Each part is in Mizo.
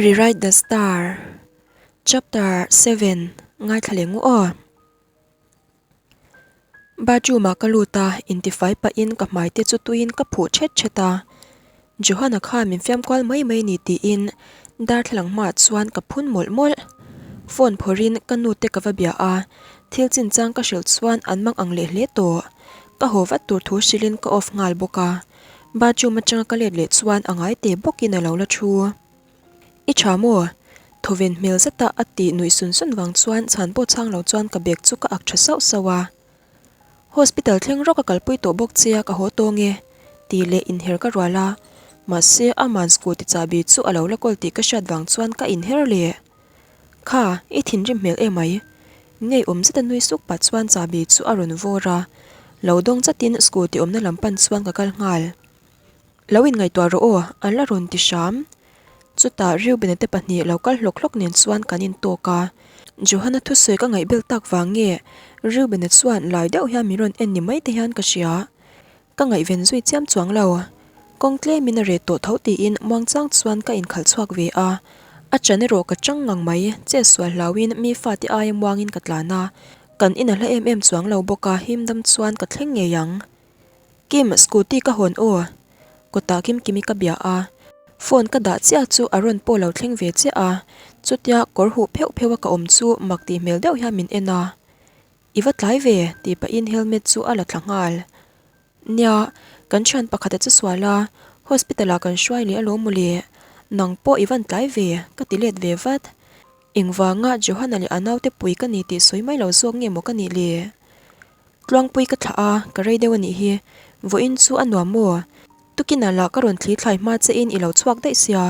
Rewrite the Star, Chapter 7 Ngaithla leh ngu aw. Bathroom ah ka lut a, intifai pahin ka hmai te chu tuiin ka phuh thet thet a. Johanna khan min fiam kual mai mai ni tiin darthlalang hmaah chuan ka phun mawlh mawlh. Phone phawrhin ka nu te ka va bia a, thil chinchang ka hrilh chuan an mang ang leh hle tawh. Ka haw vat tur thu hrilhin ka off nghal bawk a. Bathroom atanga ka let leh chuan a ngai te bawkin a lo la thu. I tha maw? Thawven hmel zeta a tih nuih sun sun vang chuan chhan pawh chhang lo chuan ka bag chu ka ak tha sauh sauh a. Hospital thleng rawk a kalpui tawh bawk che a ka haw tawng e tih leh inher ka rual a, mahse aman scooty chahbi chu a lo la kawl tih ka hriat vang chuan ka inher leh. Kha, i thinrim hmel emai. Ngeiawm zeta nui suk pah chuan chahbi chu a rawn vawr a, lo dawng chatin scooty awmna lam pan chuan ka kal nghal. Lo inngaihtuah rawh aw, an la rawn ti hram. Chutah Reuben-a te pahnih lo kal hlawk hlawk nen chuan kan intawk a. Johanna thusawi ka ngaihbel tak vang nge Reuben-a chuan lai deuh hian min rawn en ni mai te hian ka hria. Ka ngaihven zui chiam chuang lo. Kawng tlemin a reh tawh tho tiin muangchang chuan ka inkhalh chhuak ve a. A chan erawh ka chang ngang mai, che sual hlauhin mi fate aia muangin ka tlan a. Kan in a hla em em chuang lo bawk a, himdam chuan ka thleng ngei ang. Kim, scooty ka hawn aw. Kawtah Kimkimi ka bia a, phone ka dah chiah chu a rawn pawh lo thleng ve chiah a, chutia kawr huh pheuh pheuh a ka awm chu mak tih hmel deuh hian min en a. I va tlai ve, tih pahin helmet chu a la thla nghal. Nia, kan thian pakhat a che sual a, hospital ah kan hruai leh alawm mawle, nang pawh i van tlai ve, ka ti let ve vat. Engvanga Johanna leh a naute pui ka ni tih sawi mai lo zawk nge maw ka nih le? Tluangpui ka thlah a, ka rei deuh a nih hi. Vawiin chu a nuam maw? Tukinah lah ka rawn thli thlai hma che in i lo chhuak daih sia,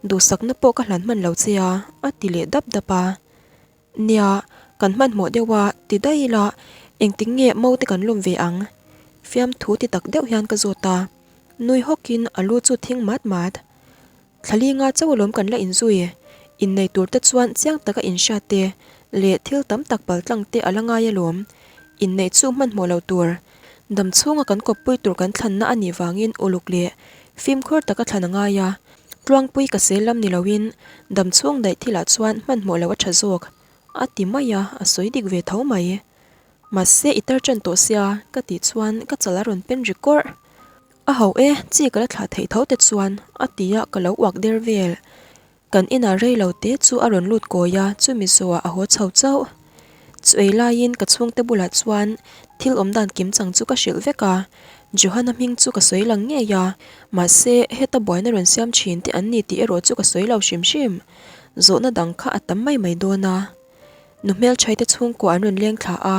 duhsakna pawh ka hlan hman lo che a, a ti leh dap dap a. Nia, kan hmanhmawh deuh a, ti daih ila, engtik nge mo te kan lawm ve ang? Fiamthu ti tak deuh hian ka zawt a. Nui hawkin a lu chu thing mat mat. Thlalinga chauh alawm kan la inzui. Innei tur te chuan chiang taka inhria te leh thil tam tak paltlang te a la ngai alawm. Inneih chu hmanhmawh lo tur. Dam chhunga kan kawppui tur kan thlanna a nih vangin uluk leh fimkhur taka thlan a ngai a. Tluangpui ka sel lam ni loin dam chhung daih thilah chuan hmanhmawh lo a tha zawk a ti mai a, a sawi dik ve tho mai. Mahse i tar tan tawh sia ka tih chuan ka chal a rawn pen ri kawrh. A ho e, chi ka la thlah theih tho te chuan a ti a ka lo uak der vel. Kan inah rei lo te chu a rawn lut kawi a, chumi zawhah a haw chho chauh. Chu ei laiin ka chhungte bulah chuan thil awm dan kim chang chu ka hrilh vek a, Johanna hming chu ka sawi lang ngei a, mahse heta buaina rawn siam thin te an ni tih erawh chu ka sawi lo hrim hrim. Zawhna dang kha a tam mai mai dawn a. Nu hmelthaite chhungkua an rawn leng thla a,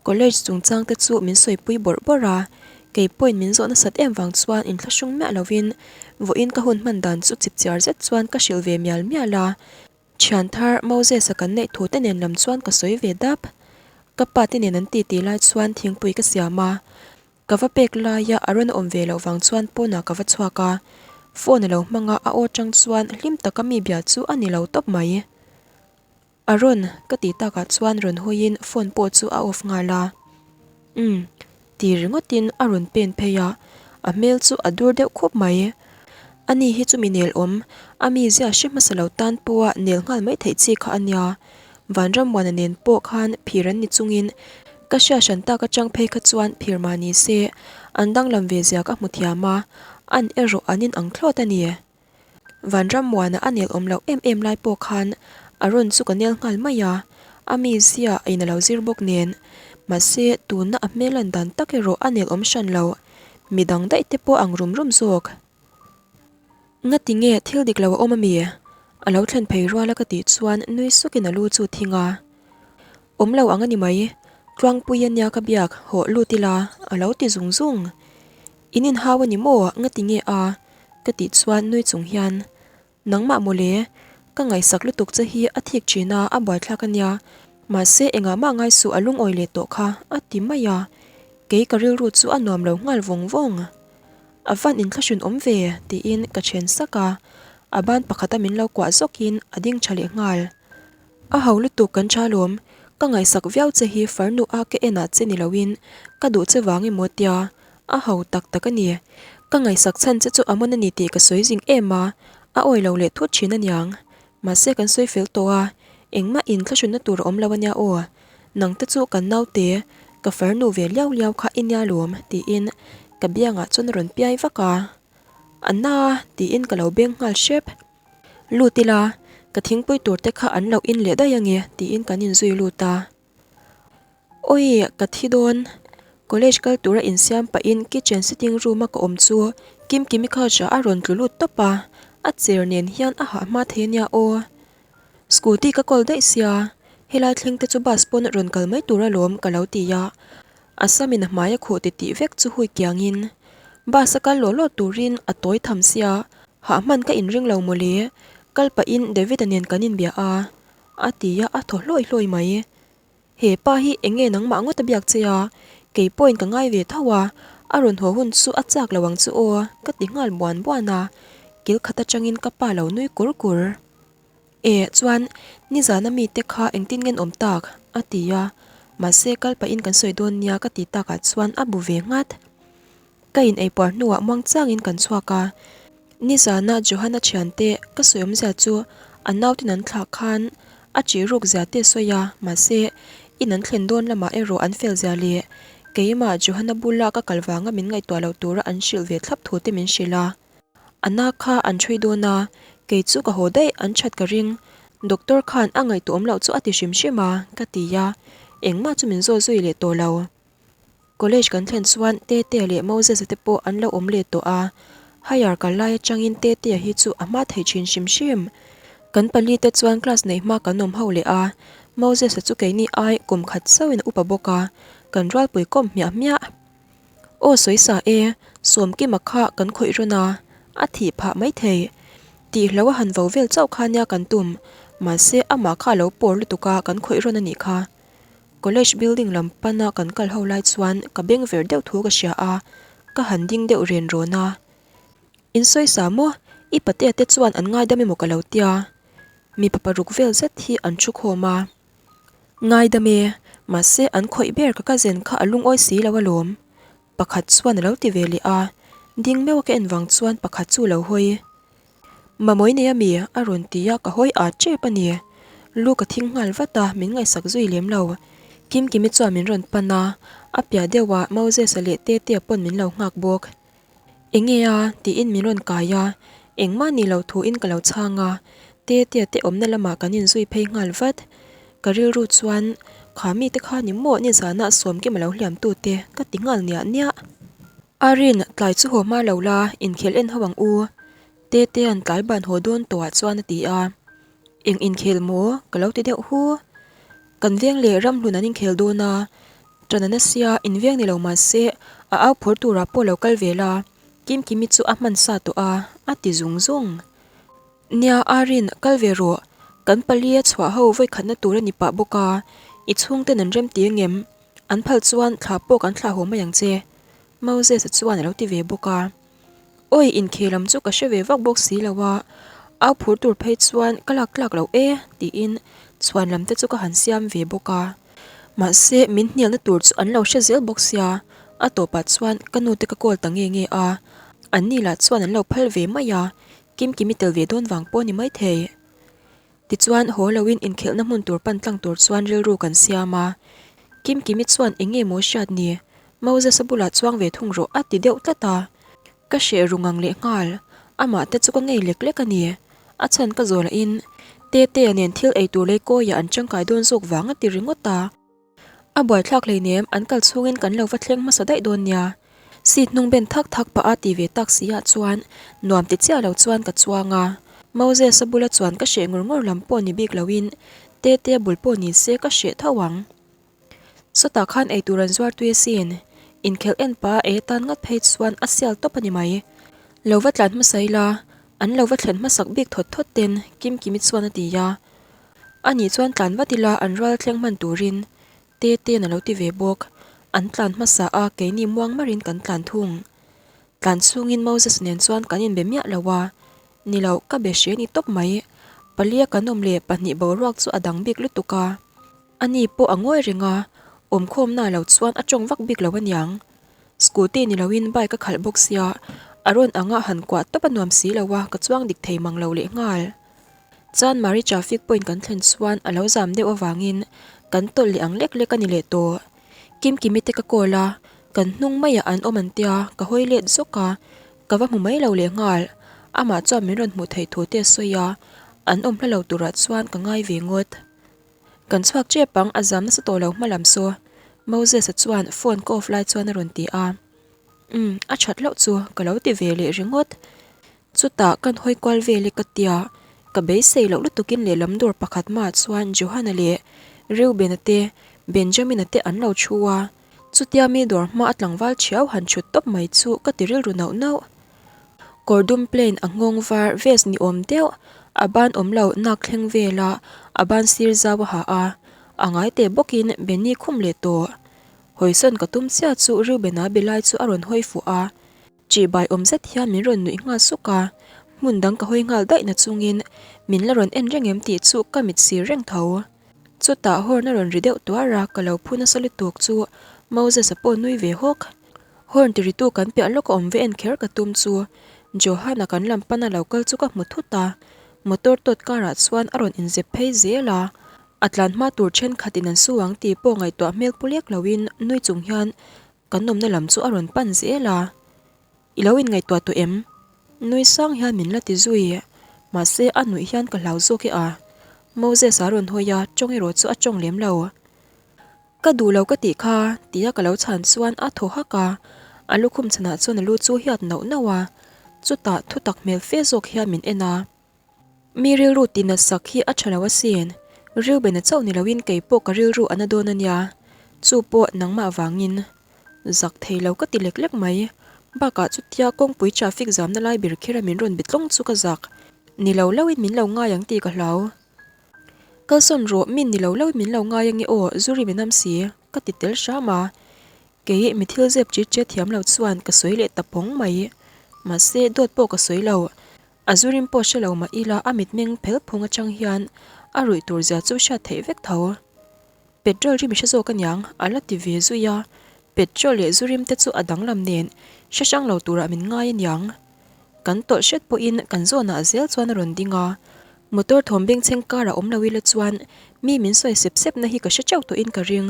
college chungchang te chu min sawipui bawrh bawrh a, kei pawhin min zawh nasat em vang chuan inthlahrung miah lovin vawiin ka hun hman dan chu chipchiar zet chuan ka hrilh ve mial mial a, thian thar Moses-a kan neih thu te nen lam chuan ka sawi ve dap. Ka pa te nen an titi lai chuan thingpui ka siam a, Ka va pek laia a rawn awm ve loh vang chuan pawnah ka va chhuak a, phone a lo hmang a, a aw tang chuan hlim taka mi bia chu a ni lo tawp mai. A rawn ka tih takah chuan rawn hawiin phone pawh chu a off nghal a. Umm ti ringawtin a rawn pen phei a, a hmel chu a dur deuh khup mai. Ani hi chu mi nel awm, a mizia hre hmasa lo tan pawha nel nghal mai theih chi kha a nia. Vanrammuana nen pawh khan phir an ni chungin ka hria hran tak atang phei kha chuan phir mah ni se an danglam ve zia ka hmu thiam a, an erawh an inang thlawt a ni. Vanrammuana a nel awm loh em em lai pawh khan a rawn chu ka nel nghal mai a, a mizia a in a lo zir bawk nen. Mahse tuna a hmel lan dan tak erawh a nel awm hran lo, midang daih te pawh ang rum rum zawk. Ngati nge thil dik lo a awm ami? A lo thlen phei rual a ka tih chuan nui sukin a lu chu thing a. Awm lo ang a ni mai, Tluangpui a nia ka biak, hawh lut ila, a lo ti zung zung. In inhau a ni maw? Ngati nge a? Ka tih chuan nui chung hian, Nangmah mawle, ka ngaihsak lutuk che hi a thik thin a, a buaithlak a nia. Mahse engah mah ngai suh a lungawi leh tawh kha, a ti mai a. Kei ka rilru chu a nuam lo nghal vawng vawng. A van inthlahrun awm ve, tiin ka then sak a. A ban pakhata min lo kuah zawkin a ding tha leh nghal. A ho lutuk kan tha lawm, ka ngaihsak viau che hi farnu a ka en ah che ni loin ka duh che vang emaw tia, a ho tak tak a ni. Ka ngaihsak chhan che chu a mawn a ni tih ka sawi zing em a, a awi lo leh thut thin aniang. Mahse kan sawi fel tawh a, engmah in thlahrunna tur a awm lo ania aw. Nang te chu kan naute, ka farnu ve liau liau kha i nia lawm tiin ka biangah chuan a rawn piai vak a. A na tiin ka lo beng nghal hrep. Lut ila, ka thingpui tur te kha an lo in leh daih ange tiin kan inzui lut a. Awi, ka thi dawn. College kal tura insiam pahin kitchen sitting room a ka awm chu Kimkimi couch ah a rawn tlu lut tawp a, a chair nen hian a hah hma thei ania aw. Scooty ka kawl daih sia, helai thleng te chu bus pawn rawn kal mai tur alawm ka lo ti a, a sam in a hmai a khuh titih vek chu hui kiangin bus a kal lawh lawh turin a tawi tham sia, hah hman ka inring lo mawle, kal pahin David-a nen kan inbia a. A ti a, a thaw hlawi hlawi mai. He pa hi eng nge nangmah ngawt a biak che a, kei pawhin ka ngai ve tho a, a rawn haw hun chu a chak lo ang chu aw, ka ti nghal buan buan a, kil khat atangin ka pa lo nui kur kur. E, chuan, nizana mite kha engtin nge an awm tak? a ti a, mahse kal pahin kan sawi dawn nia ka ti takah chuan a bu ve nghat. Ka in eipuar hnuah muang changin kan chhuak a, nizana Johanna thiante ka sawi awmzia chu a nautin an thlah khan a ṭih ruk zia te sawi a, mahse in an thlen dawn lamah erawh an fel zia leh keimah Johanna bula ka kal vanga min ngaihtuah loh tura an hrilh ve thlap thu te min hrilh a. A na kha an ṭhui dawn a, kei chu ka haw daih an ṭhat ka ring, doctor khan a ngaihtuah awm loh chu a ti hrim hrim a, ka ti a, engmah chu min zawt zui leh tawh lo. College kan thlen chuan Tetea leh Moses-a te pawh an lo awm leh tawh a, higher kal lai atangin Tetea hi chu a hma thei thin hrim hrim. Kan pali te chuan class neih hma kan awm ho leh a, Moses-a chu keini ai kum khat chauhin a upa bawk a, kan rualpui kawm hmiah hmiah. Aw sawisa e, Sawmkima kha kan khawih rawn a, a thih phah maithei. Tihlo a han vo vel chauh kha nia kan tum, mahse amah kha a lo pawr lutuk a kan khawih rawn a nih kha. College building lam pana kan kal ho lai chuan ka beng ver deuh thu ka hria a, ka han ding deuh ren rawn a. In sawisa maw? I patea te chuan an ngaidam emaw ka lo tia. Mipa paruk vel zet hi an thu khawm a. Ngaidam e, mahse an khawih ber ka cousin kha a lungawi si lo alawm. Pakhat chuan a lo ti ve leh a, ding meuh a ka en vang chuan pakhat chu lo hawi. Mamawi nei ami? a rawn ti a, ka hawi at tep a ni. Lu ka thing nghal vat a, min ngaihsak zui lem lo. Kimkimi chuan min rawn pan a, a piah deuhah Moses-a leh Tetea pawn min lo nghak bawk. Enge a? tiin min rawn kai a, engmah nih loh thuin ka lo chhang a, Tetea te awmna lamah kan inzui phei nghal vat. Ka rilru chuan, Kha mite kha ni maw nizanah Sawmkima lo hliam tute ka ti nghal niah niah. Arin, tlai chu haw hma lo la, inkhel en ho ang u. Tetea'n tlai ban haw dawn tawhah chuan a ti a. Eng inkhel maw? Ka lo ti deuh hu. Kan veng leh ramhlun an inkhel dawn a, ṭan a na sia, inveng ni lo mah se, a au phur turah pawh lo kal ve la, Kimkimi chu a hman sa tawh a, a ti zung zung. Nia, Arin, kal ve rawh. Kan pali a chhuah ho vawikhatna tur a ni pah bawk a, i chhungten an remti angem? An phal chuan thla pawh kan thlah haw mai ang che. Moses-a chuan a lo ti ve bawk a. Awi, inkhel lam chu ka hre ve vak bawk si lo a, au phur tur phei chuan ka lak tlak lo e tiin chhuan lam te chu ka han siam ve bawk a. Mahse, min hnialna tur chu an lo hre zel bawk sia, a tawpah chuan ka nu te ka call ta nge nge a, anni lah chuan an lo phal ve mai a, Kimkimi tel ve dawn vang pawh a ni maithei. Tichuan, haw loin inkhelhna hmun tur pan tlang tur chuan rilru kan siam a. Kimkimi chuan eng nge maw hriat ni? Moses-a bulah chuang ve thung rawh a ti deuh tlat a. Ka hreh ru ngang leh nghal. Amah te chu ka ngei lek lek a ni. A chhan ka zawh lahin Tetea nen thil ei tur lei kawiah an tangkai dawn zawk vang a ti ringawt a. A buaithlak hleinem, an kal chhungin kan lo va thleng hmasa daih dawn nia. Seat hnung ben thak thak pah a ti ve tak si ah chuan nuam ti chiah lo chuan ka chuang a. Moses-a bula chuan ka hreh ngur ngur lam pawh ni bik loin Tetea bul pawh ni se ka hreh tho ang. Sawtah khan eitur an zuar tui asin, inkhelh en pah a ei atan ngat phei chuan a sial tawp a ni mai. Lo va tlan hmasa ila, an lo va thlen hmasak bik thawt thawt ten Kimkimi chuan a ti a. A nih chuan tlan vat ila an rual thleng hman turin Tete'n a lo ti ve bawk. An tlan hmasa a, keini muang marin kan tlan thung. Tlan chhungin Moses nen chuan kan inbe miah lo a, ni lo, ka be hre ni tawp mai. Palia kan awm leh pahnih boruak chu a dang bik lutuk a. Ani pawh a ngawi reng a, awmkhawmna lo chuan a tawng vak bik lo aniang. Scooty ni loin bike a khalh bawk sia, a rawn anga han kuah tawp a nuam si lo a, ka chuang dik thei mang lo lehnghal. Chanmari traffic point kan thlen chuan a lo zam deuh avangin kan tawlh leh ang lek lek a ni leh tawh. Kimkimi te ka call a, kan hnung maiah an awm an tia, ka hawi let zawk a, ka va hmu mai lo leh nghal. Amah chuan min rawn hmuh theih thu te a sawi a, an awm hla lo turah chuan ka ngai ve ngawt. Kan chhuak tep ang, a zam nasa tawh lo hma lam saw. Moses-a chuan phone ka off lai chuan a rawn ti a. Umm, a that loh chu ka lo ti ve leh ringawt. Chutah kan hawi kual vel e ka tia, ka beisei loh lutukin lehlam dawr pakhat hmaah chuan Johana leh Reuben-a te, Benjamin-a te an lo thu a. Chutia mi dawr hma a tlangval thiau han chhut tawp mai chu ka ti rilru nauh nauh. Kawr dum plain a nghawng var vest ni awm deuh, a ban awm lo nak thleng vela a ban sir zau a ha a, a ngai teh bawkin Benny khum leh tawh. Hawisawn ka tum chiah chu Reuben-a be lai chu a rawn hawi fuh a. Ṭihbai awm zet hian min rawn nuih nghal suk a, hmun dang ka hawi nghal daih na chungin min la rawn en reng em tih chu ka mit sir reng tho. Chutah horn a rawn ri deuh tuar a, ka lo phu nasa lutuk chu Moses-a pawh nui ve hawk. Horn ti ritu kan piah lawk a awm ve en kher ka tum chu Johan-a kan lam pana lo kal chu ka hmu thut a, motor tawt karah chuan a rawn inzep phei zel a, a tlan hma tur thenkhatin an su ang tih pawh ngaihtuah hmel pu lek loin nui chung hian Kan awmna lam chu a rawn pan zel a, I lo inngaihtuah tawh em? Nui sang hian min la ti zui, mahse a nuih hian ka hlau zawk e a. Moses a rawn hawi a, tawng erawh chu a tawng lem lo. Ka duh lo ka tih kha, tia ka lo chhan chuan a thaw hak a, a lukhum chhanah chuan a lu chu hiat nauh nauh a, chutah thutak hmel fe zawk hian min en a. Mi rilru tinat sak hi a tha lo asin, Reuben-a chauh ni loin kei pawh ka rilru a na dawn a nia, chu pawh nangmah vangin. Zak thei lo ka ti lek lek mai, bakah chutia kawngpui traffic zamna lai ber khera min rawn be tlawng chu ka zak, ni lo loin min lo ngai ang tih ka hlau. Kalsawn rawh, min ni lo loin min lo ngai ange aw, zuri min am si, ka ti tel hram a, Kei mi thil zep chit che thiam lo chuan ka sawi leh ta pawng mai. Mahse, dawt pawh ka sawi lo. A zurim pawh hre lo mah ila a mitmeng phel phung atang hian a ruih tur zia chu hriat theih vek tho. Petrol rim i hre zawk aniang, a la ti ve zui a. Petrol leh zurim te chu a danglam nen hre hrang lo turah min ngai aniang. Kan tawlh hret pawhin kan zawnah zel chuan a rawn ding a. Motor thawm bengchheng karah awm lo ila chuan mi min sawi sep sepna hi ka hre teuh tawhin ka ring.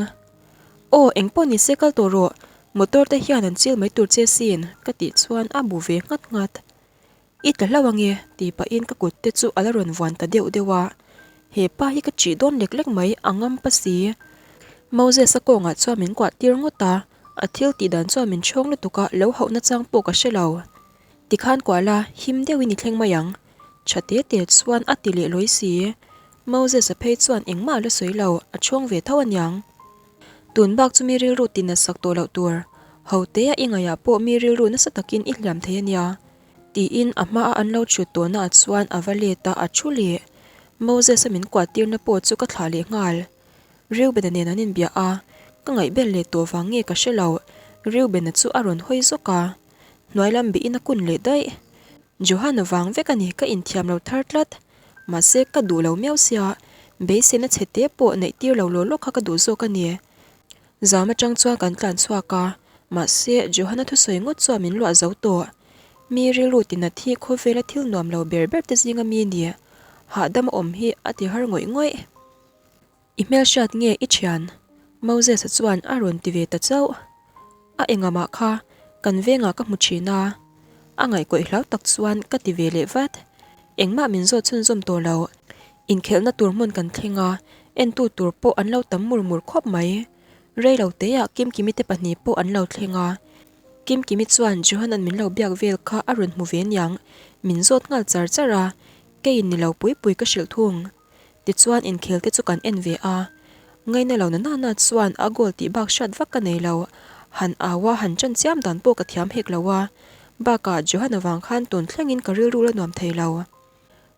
Aw, engpawh ni se kal tawh rawh, motor te hian an chil mai tur che sin, ka tih chuan a bu ve nghat nghat. I tla hlauh ange, tih pahin ka kut te chu a la rawn vuan ta deuh deuh a. He pa hi ka ṭih dawn lek lek mai, a ngam pa si. Moses-a kawngah chuan min kuah tir ngawt a, a thil tih dan chuan min ṭhawng lutuk a, lo hauhna chang pawh ka hre lo. Tikhan kuah la, him deuhin i thleng mai ang. Ṭha te te chuan a ti leh lawi si. Moses-a phei chuan engmah a la sawi lo, a chhawng ve tho aniang. Tun bak chu mi rilru ti natsak tawh loh tur, ho tea i ngaihah pawh mi rilru nasa takin i hliam thei ania, tiin a hmaa an lo chhut tawhnaah chuan a va let a, a thu leh. Moses-a min kuah tirna pawh chu ka thlah leh nghal. Reuben-a nen an inbia a, ka ngaihbel leh tawh vang nge ka hre lo, Reuben-a chu a rawn hawi zawk a, hnuai lam bihin a kun leh daih. Johan-a vang vek a ni, ka inthiam lo thar tlat. Mahse, ka duh lo miau sia, beiseina chhe te pawh neih tir lo law law kha ka duh zawk a ni. Zam atang chuan kan tlan chhuak a, mahse, Johanna thusawi ngawt chuan min luah zo tawh. Mi rilru tinat hi khawvela thil nuam lo ber ber te zinga mi ni. Hahdam a awm hi a ti har ngawih ngawih. I hmelhriat nge i thian? Moses-a chuan a rawn ti ve ta chauh. A engamah kha kan vengah ka hmu thin a, a ngaihkawih hlau tak chuan ka ti ve leh vat. Engmah min zawt chhunzawm tawh lo. Inkhelhna tur hmun kan thleng a, entu tur pawh an lo tam mur mur khawp mai. Rei lo teah Kimkimi te pahnih pawh an lo thleng a. Kimkimi chuan Johan-a'n min lo biak vel kha a rawn hmu ve niang, min zawt nghal char char a, keiin ni lo pui pui ka hrilh thung. Tichuan inkhel te chu kan en ve a, ngaina lo na nana chuan a goal tih bak hriat vak ka nei lo, han au a han ṭan chiam dan pawh ka thiam hek lo a, bakah Johan avang khan tun thlengin ka rilru la nuam thei lo.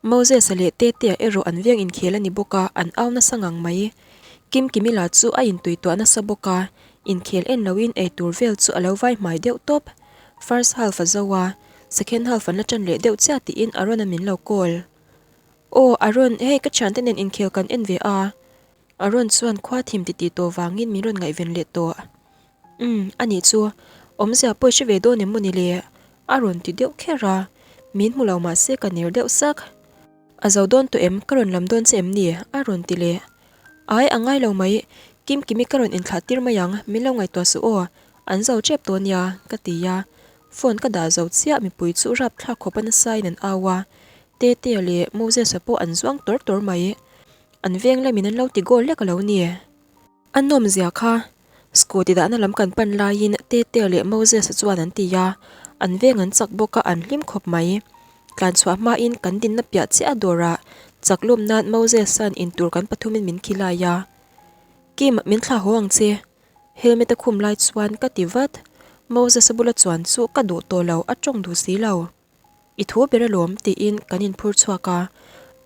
Moses-a leh Tetea erawh an veng inkhel a ni bawk a, an au nasa ngang mai. Kimkimi lah chu a intuituah nasa bawk a, inkhel en loin eitur vel chu a lo vai hmai deuh tawp. First half a zo a, second half an la ṭan leh deuh chiah tiin Aaron-a min lo call. Aw Aaron, hei ka thiante nen inkhel kan en ve a. Aaron chuan khua thim titih tawh vangin min rawn ngaihven leh tawh. Umm, anih chu, awmzia pawh i hre ve dawn em maw ni le? A rawn ti deuh kher a, min hmu lo mahse ka ner deuh sak. A zo dawn tawh em? Ka rawn lam dawn che em ni? A rawn ti leh. Ai, a ngai lo mai. Kimkimi ka rawn inthlah tir mai ang, min lo ngaihtuah suh aw. An zo tep tawh nia, ka ti a. Phone ka dah zo chiah mipui chu rapthlak khawp a nasa in an au a. Tetea leh Moses-a pawh an zuang tawr tawr mai. An veng lamin an lo ti goal lek a lo ni. A nawmzia kha Scooty dahna lam kan pan laiin Tetea leh Moses-a chuan an ti a, an veng an chak bawk a an hlim khawp mai. Tlan chhuah hmain kan dinna piah chiah a dawrah chak lawm nan Moses-a'n intur kan pathumin min khilai a. Kim, min thlah haw ang che. Helmet a khum lai chuan ka ti vat. Moses-a bula chuan chu ka duh tawh lo, a tawng duh si lo. I thu ber alawm tiin kan inphur chhuak a.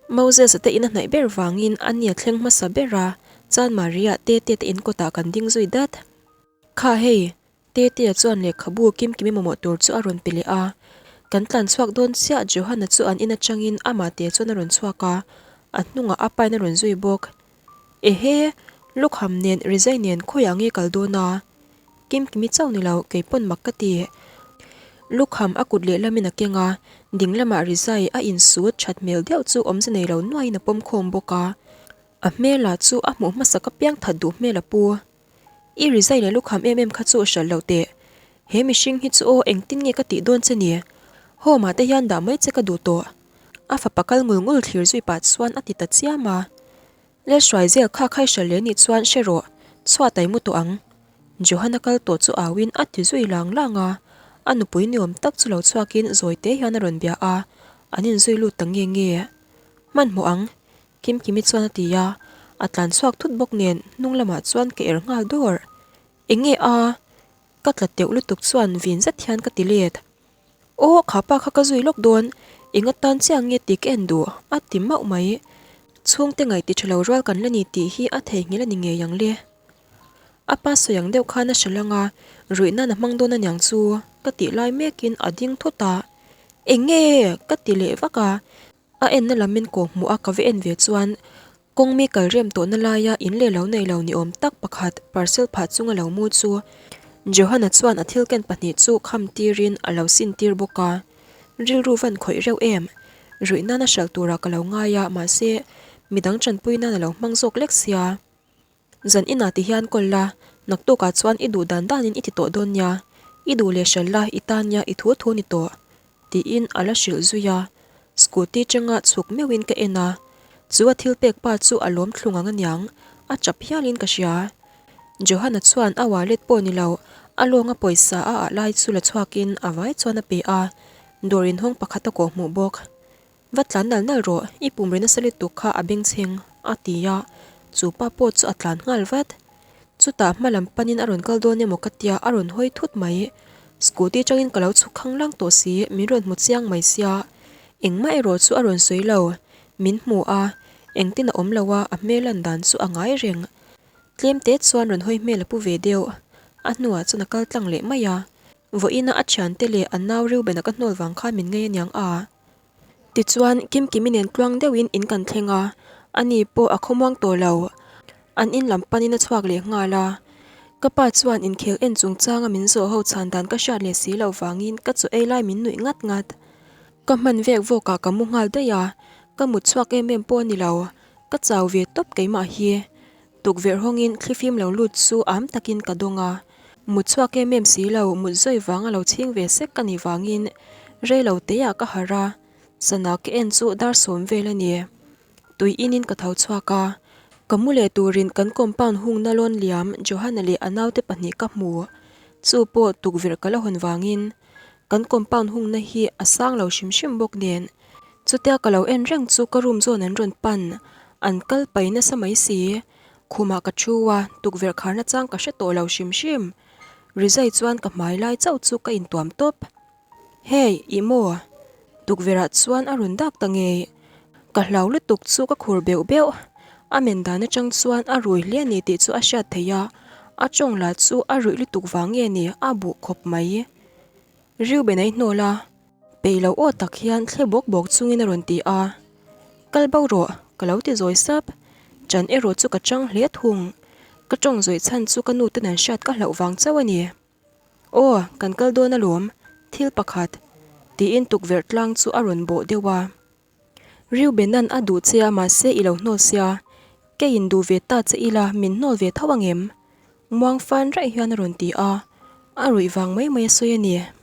Moses-a te in a hnaih ber vangin a nia thleng hmasa ber a, chuan Maria Tete te in kawtah kan ding zui dat. Kha hei, Tetea chuan lehkhabu kimkimi mamawh tur chu a rawn pe leh a. Kan tlan chhuak dawn chiah Johanna chu an in atangin amah te chuan a rawn chhuak a, a hnungah a pain a rawn zui bawk. Ehe, lukham nen rizai nen khawiah nge kal dawn a? Kimkimi chauh ni lo, kei pawn mak ka ti. Lukham a kut lehlamin a keng a, ding lamah rizai a insut that hmel deuh chu awmze nei lo nuaiin a pawm khawm bawk a. A hmel ah chu a hmuh hmasak apiang that duh hmel a pu. I rizai leh lukham em em kha chu hralh lo teh. He mihring hi chu aw engtin nge ka tih dawn che ni? Home ah te hian dah mai che ka duh tawh. A fapa kal ngul ngul thlir zui pah chuan a ti ta chiam a. Lalhruai zel kha khai hralh leh nih chuan hre rawh, chhuat a i mu tawh ang. Johanna kal tawh chu au in a ti zui lang lang a, a nupui ni awm tak chu lo chhuak in zawi te hian a rawn bia a, an in zui lut ta nge nge. Hmanhmawh ang, Kimkimi chuan a ti a, a tlan chhuak thut bawk nen hnung lamah chuan ka er nghal dawr. Enge a? Ka tla teuh lutuk chuan vin zet hian ka ti let. Aw, kha pa kha ka zui lawk dawn, eng atan chiah nge tih ka en duh, a ti mauh mai. Chhungte ngaih ti tha lo rual kan la ni tih hi a theihnghilh a ni ngei ang le. A pa sawi ang deuh khan a hre lang a, ruih nan a hmang dawn aniang chu, ka tih lai mekin a ding thut a. Eng nge? ka ti leh vak a. A enna lam min kawh hmuh a ka va en ve chuan kawng mi kal rem tawhna laia in leh lo nei lo ni awm tak pakhat parcel phah chunga lo mu chu Johanna chuan a thil ken pahnih chu kham tirin a lo sin tir bawk a. Rilru van khawih reuh em? Ruih nana hralh turah ka lo ngai a mahse midang tanpui nan a lo hmang zawk lek sia. Zan inah ti hian kawl la, naktukah chuan i duh dan danin i ti tawh dawn nia, i duh leh hral la, i tan nia i thu thu ni tawh, tiin a la hrilh zui a. Scooty changa chhuk meuhin ka en a, chu a thil pek pa chu a lawm thlung ang aniang, a chap hialin ka hria. Johanna chuan a wallet pawh ni lo, a lawnga pawisa a ah lai chu la chhuakin a vai chuan a pe a, dawr inhawng pakhat a kawhhmuh bawk. Va tlan nal nal rawh, i pum ri nasa lutuk kha a bengchheng, a ti a, chu pa pawh chu a tlan nghal vat. Chutah hma lam panin a rawn kal dawn emaw ka tia a rawn hawi thut mai. Scooty tangin ka lo chhuk khang lang tawh si, min rawn hmu chiang mai sia. Engmah erawh chu a rawn sawi lo, min hmu a, engtin a awm lo a, a hmel lan dan chu a ngai reng. Tlem te chuan rawn hawi hmel a pu ve deuh, a hnuah chuan a kal tlang leh mai a. Vawiina a thiante leh a nau Reuben-a ka hnawl vang khan min ngei aniang a. Tichuan, Kimkimi nen tluang deuhin in kan thleng a, ani pawh a khawmuang tawh lo. An in lam panin a chhuak leh nghal a. Ka pa chuan inkhel en chungchanga min zawh ho chhan dan ka hriat leh si loh vangin ka chaw ei lai min nuih ngat ngat. Ka hman vek vawkah ka mu nghal daih a, ka mut chhuak em em pawh a ni lo. Ka chau ve tawp keimah hi. Tukverh hawngin thlifim lo lut chu am takin ka dawng a, mut chhuak em em si lo, mut zawi vanga lo chhing ve sek ka nih vangin rei lo teiah ka harh a, sana ka en chu dar sawm vel a ni. Tui inin ka tho chhuak a, ka mu leh turin kan compound hungna lawn liam Johanna leh a naute pahnih ka hmu, chu pawh tukverh ka la hawn vangin kan compound hungna hi a sang lo hrim hrim bawk nen Chutia ka lo en reng chu ka room zawn an rawn pan, an kal pai nasa mai si. Khumah ka thu a, tukverh kharna chang ka hre tawh lo hrim hrim. Rizai chuan ka hmai lai chauh chu ka intuam tawp. Hey, ih maw? Tukverhah chuan a rawn dak ta ngei. Ka hlau lutuk chu ka khur beuh beuh. A men dan atang chuan a rui hle a ni tih chu a hriat theih a, a tawng lah chu a ruih lutuk vang nge ni a buh khawp mai. Reuben a i hnawl a. Peih lo aw tak hian thle bawk bawk chungin a rawn ti a, Kal bo rawh, ka lo ti zawi sap. Ṭan erawh chu ka chang hle thung. Ka ṭawng zawih chhan chu ka nu ten an hriat ka hlauh vang chauh a ni. Aw, kan kal dawn alawm, thil pakhat, tiin tukverh tlang chu a rawn bawh deuh a. Reuben-a'n a duh che a mahse i lo hnawl sia, keiin duh ve ta che ila min hnawl ve tho ang em? Muang fan raih hian a rawn ti a, a ruih vang mai mai a sawi a ni.